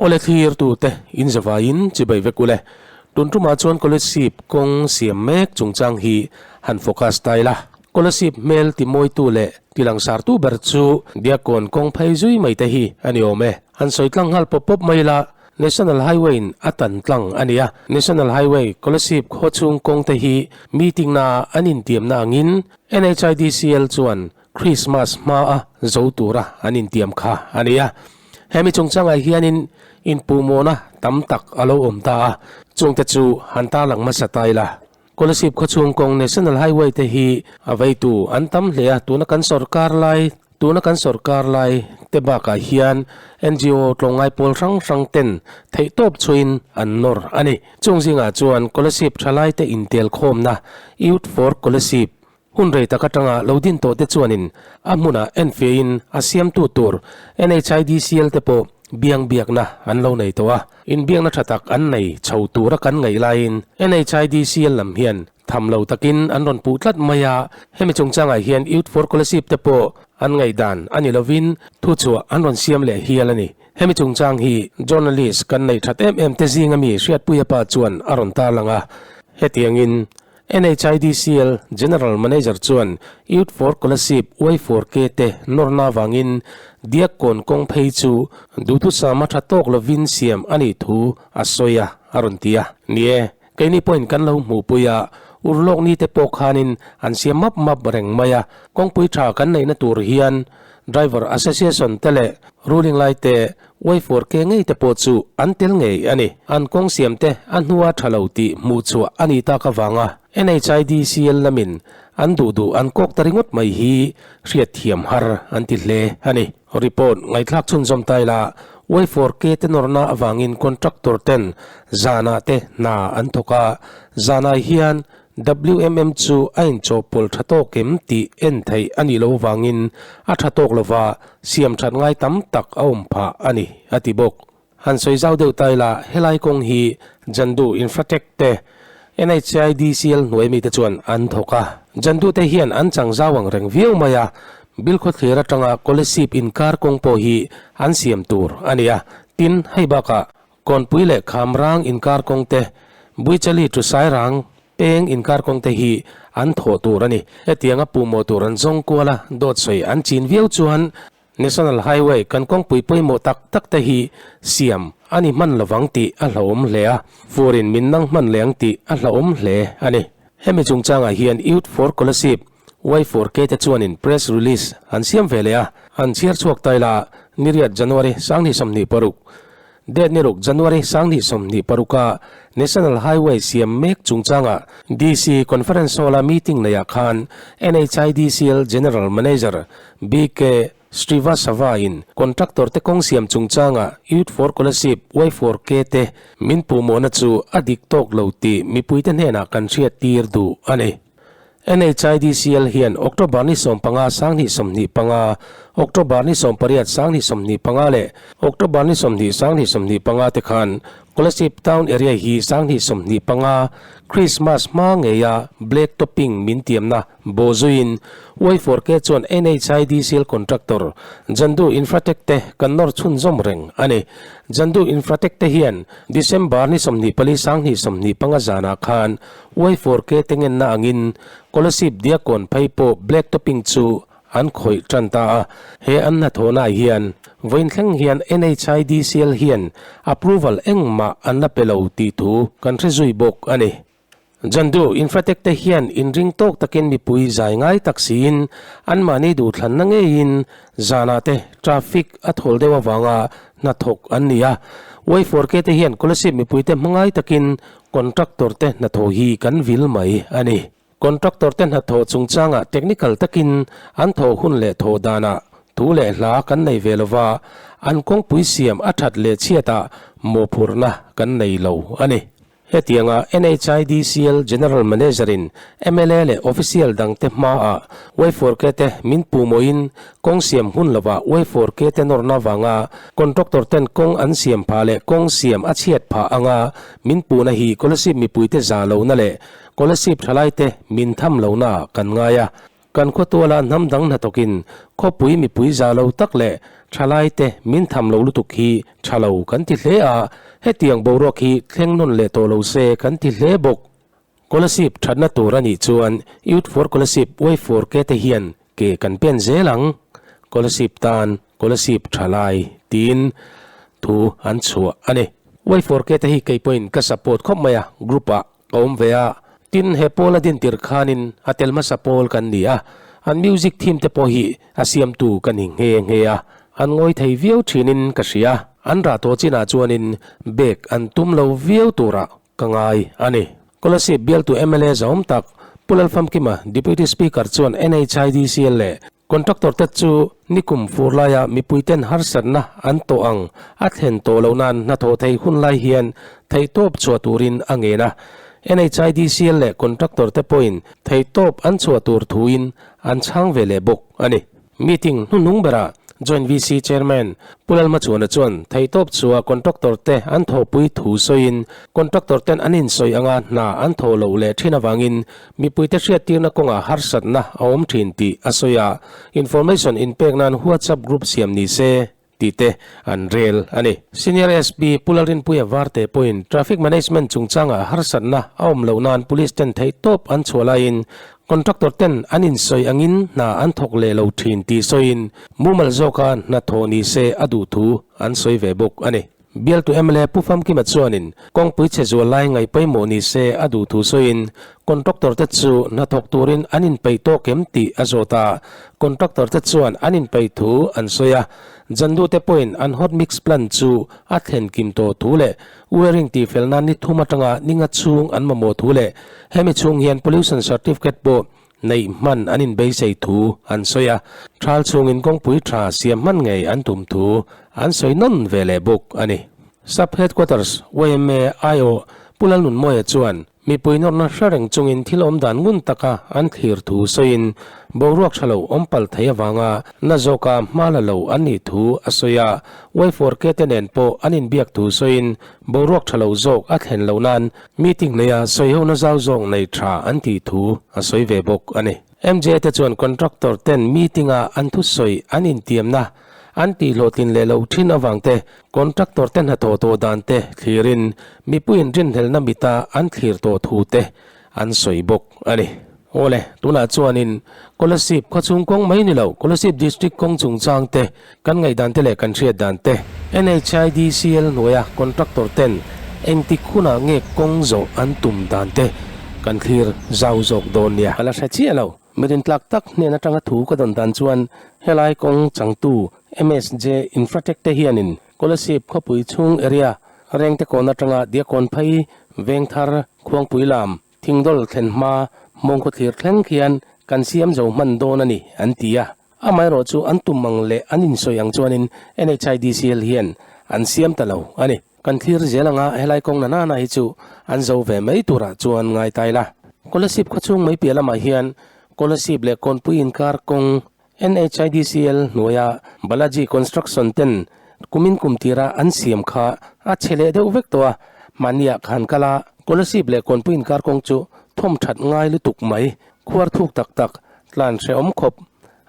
Awle thlirtute in zavaiin chibai vek ule. Tun tumah chuan Kolasib kawng siam mek chungchang hi han focus ta ila. Kolasib hmel timawitu leh tilangsartu ber chu Diakkawn kawng phei zui mai te hi a ni awm e. Han sawi tlang nghal pawp pawp mai ila, National Highway in a tan tlang a ni a. National Highway Kolasib khaw chhung kawng te hi meeting na an intiamna angin NHIDCL chuan Christmas hmaa zo tura an intiam kha a ni a. Hemi chungchangah hianin inpuhmawhna tam tak a lo awm ta a, chungte chu han tarlang hmasa ta ila. Kolasib khawchhung kawng National Highway te hi a veitu an tam hle a, tuna kan sorkar lai tuna kan sorkar lai te bakah hian NGO tlawngngai pawl hrang hrang ten theihtawp chhuiin an nawr a ni. Chung zingah chuan Kolasib thalaite intelkhawmna Youth for Kolasib Hun rei tak atanga lo din tawh te chuanin a hmunah enfiahin a siamtu tur NHIDCL te pawh biang biakna an lo nei tawh a. Inbiakna tha tak an nei chho tura kan ngaih laiin NHIDCL lam hian tham lo takin an rawn puh tlat mai a. Hemi chungchangah hian Youth for Kolasib te pawh an ngaihdan a ni lovin thuchhuah an rawn siam leh hial a ni. Hemi chungchang hi journalist kan neih that em em te zinga mi Hriatpuia pa chuan a rawn tarlang a. Hetiangin NHIDCL General Manager chuan Youth for Kolasib Y4K te nawrna avangin Diakkawn kawng phei chu duhthusama tha tawk lovin siam a nih thu a sawi a, a rawn ti a. Ni e, keini pawhin kan lo hmuhpui a, urlawk ni te pawh khanin an siam map map reng mai a, kawngpui tha kan neihna tur hian Driver Association te leh ruling lai te Y4K ngei te pawh chu an tel ngei a ni. An kawng siam te a hnua tha lo tih hmuh chhuah a nih tak avanga NHIDCL lamin an duh duh an kawk ta ringawt mai hi hriatthiam har an ti hle a ni. Report ngaihthlak chhunzawm ta ila Y4K te nawrna avangin contractor ten zanah te hna an thawk a, zanah hian WMM chu a inchawhpawlh tha tawk em tih en theih a nih loh avangin a tha tawk lova siam that ngai tam tak a awm phah a ni, a ti bawk. Han sawi zau deuh ta ila, helai kawng hi Jandu Infratech te NHIDCL hnuai mite chuan an thawk a. Jandu te hian an chang zau ang reng viau mai a, Bilkhawthlir atanga Kolasib inkar kawng pawh hi an siam tur a ni a. Tin, hei bakah Kawnpui leh Khamrang inkar kawng te, Buichali to Sairang peng inkar kawng te hi an thawh tur a ni. Hetianga puhmawh tur an zawng kual a, dawt sawi an chin viau chuan National Highway kan kawngpui pawimawh tak tak te hi siam a ni hman lovang tih a hlauhawm hle a, furin min nang hman leh ang tih a hlauhawm hle a ni. Hemi chungchangah hian Youth for Kolasib, Y4K te chuanin press release an siam ve leh a, an chhiar chhuak ta ila niriat January 2026. Date ni ruk January 2026 a National Highway siam mek chungchanga DC Conference Hall a meeting neihah khan NHIDCL General Manager BK Srivastava in contractor te kawng siam chungchanga Youth for Kolasib, Y4K, te min puhmawhna chu a dik tawk lo tih mipuite hnenah kan hriat tir duh a ni. NHIDCL hian October ni 15 2025, October ni 18 2025 leh October ni 30 2025 te khan Kolasib Town Area hi 2025 Christmas hma ngeia Black Topping min tiamna bawhzuiin Y4K chuan NHIDCL Contractor Jandu Infratech te kan nawr chhunzawm reng a ni. Jandu Infratech te hian December ni 24 2025 zanah khan Y4K te ngenna angin Kolasib Diakkawn phei pawh Black Topping chu an khawih tan ta a. He an hnathawhnaah hian vawiin thleng hian NHIDCL hian approval engmah an la pe lo tih thu kan hre zui bawk a ni. Jandu Infratech te hian inring tawk takin mipui zai ngai tak siin anmahni duhthlanna ngeiin zanah te traffic a thawl deuh avanga hnathawk an ni a. Y4K te hian Kolasib mipuite hmangai takin Contractor te hnathawh hi kan vil mai a ni. Contractor te hnathawh chungchangah technical takin an thawh hun leh thawh danah thu leh hla kan nei ve lova, an kawngpui siam a that leh chhiatah mawhphurhna kan nei lo a ni. Hetianga NHIDCL General Manager in mla leh official dangte hmaah Y4K te min puhmawhin Kawng siam hun lovah Y4K te nawrna vanga contractor ten kawng an siam phah leh kawng siam a chhiat phah anga min puhna hi Kolasib mipuite za lohna leh Kolasib thalaite min tham lohna kan ngai a. Kan khawtuala hnam dang hnathawkin khawpui mipui za lo tak leh Thalaite min tham lo lutuk hi tha lo kan ti hle a, hetiang boruak hi thleng nawn leh tawh lo se kan ti hle bawk. Kolasib thatna tur a nih chuan Youth for Kolasib Y4K te hian ke kan pen zel ang. Kolasib tan Kolasib thalai tiin thu an chhuah a ni. Y4K te hi kei pawhin ka support khawp mai a, group ah ka awm ve a. Tin, he pawl a dintir khanin a tel hmasa pawl kan ni a, an music theme te pawh hi a siamtu ka ni nghe nghe a, an ngawi thei viau thinin ka hria. An rah tawh chinah chuanin bag an tum lo viau turah ka ngai a ni. Kolasib bialtu mla zahawm tak Pu Lalfamkima, Deputy Speaker chuan NHIDCL leh Contractor te chu nikum fur laia mipuiten harsatna an tawh ang a thlen tawh loh nan hnathawh thei hun lai hian theihtawp chhuah turin a ngen a. NHIDCL leh contractor te pawhin theihtawp an chhuah tur thuin an chhang ve leh bawk a ni. Meeting hnuhnung berah Joint VC Chairman Pu Lalhmachuana chuan theihtawp chhuah contractor te an thawhpui thu sawiin contractor ten an insawi anga hna an thawh loh leh thin avangin Mipuite hriattirna kawngah harsatna a awm thin tih a sawi a, information inpek nan WhatsApp group siam ni se tih te an rel a ni. Senior SP Pu Lalrinpuia Varte pawhin traffic management chungchangah harsatna a awm loh nan police ten theihtawp an chhuah laiin contractor ten an insawi angin hna an thawk leh lo thin tih sawiin mumal zawka hna thawh ni se a duh thu an sawi ve bawk a ni. Bialtu mla Pu Famkima chuanin kawngpui chhe zual lai ngaih pawimawh ni se a duh thu sawiin contractor te chu hnathawk turin an inpeih tawk em tih a zawt a, contractor te chuan an inpeih thu an sawi a, Jandu te pawhin an hot mix plant chu a thlen kim tawh thu leh wiring tihfel nan ni thum atanga ni nga chhung an mamawh thu leh hemi chhung hian pollution certificate pawh neih hman an inbeisei thu an sawi a, thal chhungin kawngpui tha siam hman ngei an tum thu an sawi nawn ve leh bawk a ni. Sub Headquarters yma aiawh Pu Lalnunmawia chuan mipui nawrna hre reng chungin thil awm dan ngun taka an thlir thu sawiin boruak tha lo awm palh thei avanga na zawka hma la lo an nih thu a sawi a, Y4K te nen pawh an inbiak thu sawiin boruak tha lo zawk a thlen loh nan Meeting neia sawihona zau zawk nei tha an tih thu a sawi ve bawk a ni. MJ te chuan contractor ten meeting a an thusawi an intiamna an tihhlawhtlin leh loh thin avang te, contractor te hnathawh tawh dan te thlirin mipuiin rinhlelhna mita an thlir tawh thu te an sawi bawk a ni. Awle, tunah chuanin Kolasib khawchhung kawng mai ni lo, Kolasib District kawng chungchang te, kan ngaihdan te leh kan hriat dan te, NHIDCL hnuaia contractor ten engtik hunah nge kawng zawh an tum dan te kan thlir zau zawk dawn nia. Ka la hre chiah lo. Mirin tlak tak hnen atanga thu ka dawn dan chuan helai kawng changtu MSJ Infratech te hianin Kolasib khawpui chhung area Rengte kawn atanga Diakawn phei Vengthar Khuangpui lam Thingdawl thlen hma mawngkaw thlir thleng khian kan siam zo hman dawn a ni, an ti a. Amaherawh chu an tum ang leh an insawi ang chuanin NHIDCL hian an siam ta lo a ni. Kan thlir zel anga helai kawng na nana hi chu an zo ve mai turah chuan ngai ta ila. Kolasib khawchhung mai piah lamah hian Kolasib leh Kawnpui inkar kawng NHIDCL hnuaia Balaji Construction ten kumin kum tira an siam kha a chhe leh deuh vek tawh a, mahniah khan kal a, Kolasib leh Kawnpui inkar kawng chu thawm that ngai lutuk mai, khuar thuk tak tak, tlan hrehawm khawp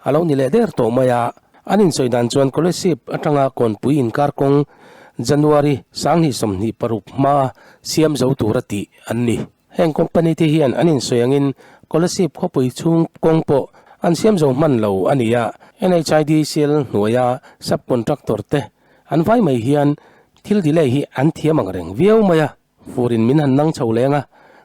a lo ni leh der tawh mai a. An insawi dan chuan Kolasib atanga Kawnpui inkar kawng January 2026 hmaa siam zo tura tih an ni. Heng company te hian an insawi angin Kolasib khawpui chhung kawng pawh an siam zo hman lo a ni a, NHIDCL hnuaia sub-contractor te an vai mai hian thil delay hi an thiam ang reng viau mai a, furin min han nang chho leng a,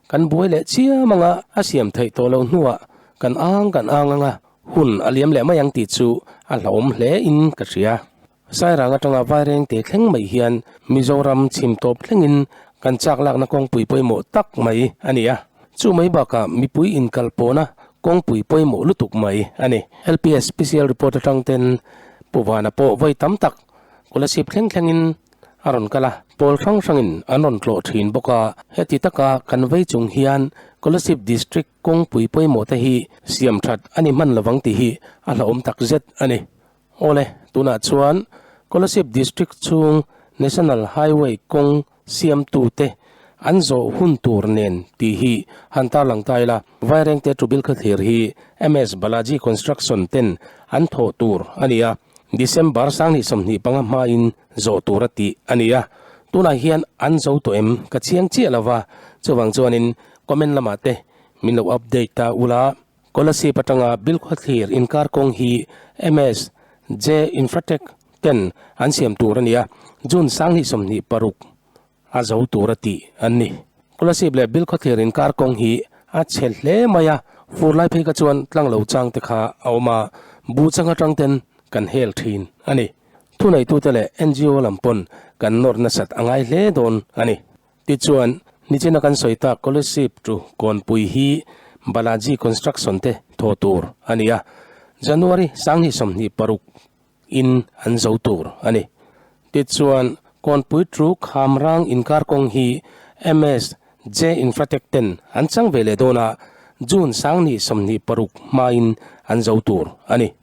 kan buai leh chiam anga a siam theih tawh loh hnuah kan ang kan ang anga hun a liam leh mai ang tih chu a hlauhawm hle in ka hria. Sairang atanga Vairengte thleng mai hian Mizoram chhim tawp thlengin kan chak lakna kawngpui pawimawh tak mai a ni a. Chu mai bakah mipui inkalpawhna kawngpui pawimawh lutuk mai a ni. LPS Special Report atang ten Pu Vana pawh vawi tam tak Kolasib thleng thlengin a rawn kal a, pawl hrang hrangin an rawn tlawh thin bawk a. Heti taka kan vei chung hian Kolasib District kawngpui pawimawh te hi siam that a ni hman lovang tih hi a hlauhawm takzet a ni. Awle, tunah chuan Kolasib District chhung National Highway kawng siamtute an zawh hun tur nen tih hi han tarlang ta ila, Vairengte Tubilkha thlir hi MS Balaji Construction ten an thawh tur a ni a. December 2025 hmain zawh tura tih a ni a, tunah hian an zo tawh em ka chiang chiah lo va, chuvang chuanin comment lamah te min lo update ta ula. Kolasib atanga Bilkhawthlir inkar kawng hi MS J Infratech ten an siam tur a ni a, June 2026 a zo tur a tih an ni. Kolasib leh Bilkhawthlir inkar kawng hi a chhe hle mai a, fur lai phei kha chuan tlang lo chang te kha a awm a, buh chang atang ten kan hel thin a ni. Thuneitute leh NGO lam pawn kan nawr nasat a ngai hle dawn a ni. Tichuan, nichina kan sawi tak Kolasib chu Kawnpui hi Balaji Construction te thaw tur a ni a, January 2026 in an zo tur a ni. Tichuan, Kawnpui chu Khamrang inkar kawng hi MS J Infratech ten an chang ve leh dawn a, June 2026 hmain an zo tur a ni.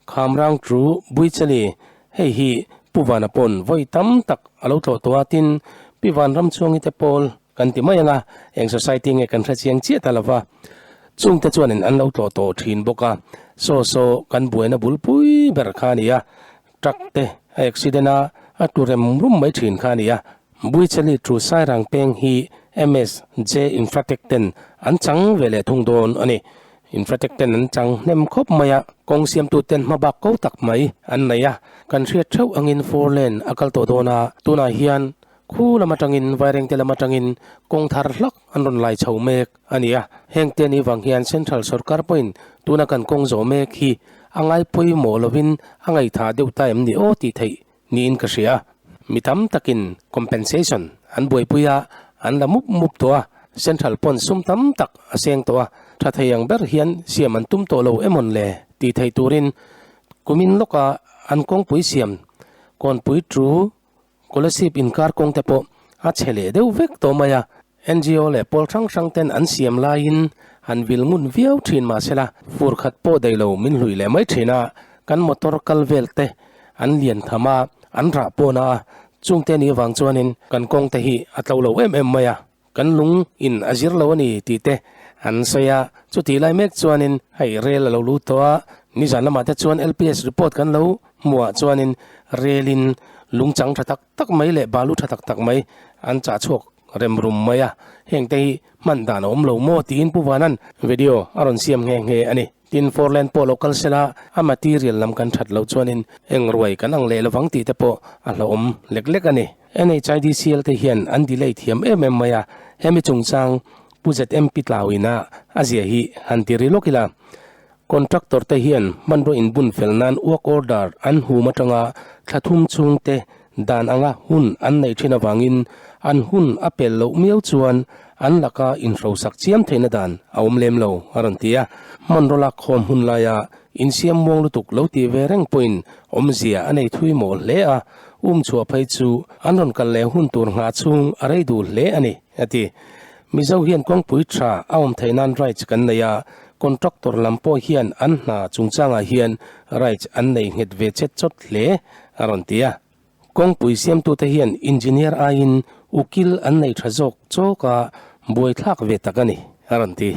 Khamrang chu Buichali, hei hi Pu Vana pawn vawi tam tak a lo tlawh tawh a, tin, Pi Vanramchhuangi te pawl kan ti mai ang a, eng society nge kan hre chiang chiah ta lova, chungte chuanin an lo tlawh tawh thin bawk a, saw saw kan buaina bulpui ber kha a ni a, truck te a accident a, a tlu rem rum mai thin kha a ni a. Buichali thu Sairang peng hi MSJ Infratech ten an chang ve leh thung dawn a ni. Infratech ten an chang hnem khawp mai a, kawng siamtu ten hmabak ko tak mai an nei a, kan hriat theuh angin four lane a kal tawh dawn a, tunah hian Khu lam atangin Vairengte lam atangin kawng thar hlak an rawn lai chho mek a ni a. Heng te ni vang hian Central sorkar pawhin tuna kan kawng zawh mek hi a ngai pawimawh lovin a ngaihthah deuh ta em ni aw tih theih niin ka hria. Mi tam takin compensation an buaipui a, an la mup mup tawh a, Central pawn sum tam tak a seng tawh a, tha thei ang ber hian siam an tum tawh lo emawn le tih theih turin kumin lawka an kawngpui siam kawnpui chu Kolasib inkar kawng te pawh a chhe leh deuh vek tawh mai a, NGO leh pawl hrang hrang ten an siam laiin han vil ngun viau thin mahsela fur khat pawh daih lo min hlui leh mai thin a, kan motor kal vel te an lian tham a, an rah pawn a, chungte ni avang chuanin kan kawng te hi a tlo lo em em mai a. Kan lung in a zir lo a ni tih te an sawi a, chutih lai mek chuanin hei rel a lo lut tawh a, nizan lamah te chuan LPS report kan lo hmuh ah chuanin rel in lung chang tha tak tak mai leh balu tha tak tak mai an chah chhuak rem rum mai a, heng te hi hman dan a awm lo maw tiin Pu Vanan video a rawn siam nghe nghe a ni. Tin, four lane pawh lo kal sela a material lam kan that loh chuanin eng ruai kan ang leh lovang tih te pawh a hlauhawm lek lek a ni. NHIDCL te hian an delay thiam em em mai a, hemi chungchang Pu ZMP Tlauina a zia hi han ti ri lawk ila. Contractor te hian hmanraw inbun fel nan work order an hum atanga thla thum chhung te dan anga hun an neih thin avangin an hun a pel loh miau chuan an laka inhrosak chiam theihna dan a awm lem lo, a rawn ti a. Hmanraw lak khawm hun laia insiam muang lutuk lo tih ve reng pawhin awmzia a nei thui mawh hle a, um chhuah phei chu an rawn kal leh hun tur nghah chhung a rei duh hle a ni, a ti. Mizo hian kawngpui tha a awm theih nan rights kan nei a, contractor lam pawh hian an hna chungchangah hian rights an nei nghet ve chet chawt hle, a rawn ti a. Kawngpui siamtute hian engineer aiin ukil an nei tha zawk chawk a, buaithlak ve tak a ni, a rawn ti.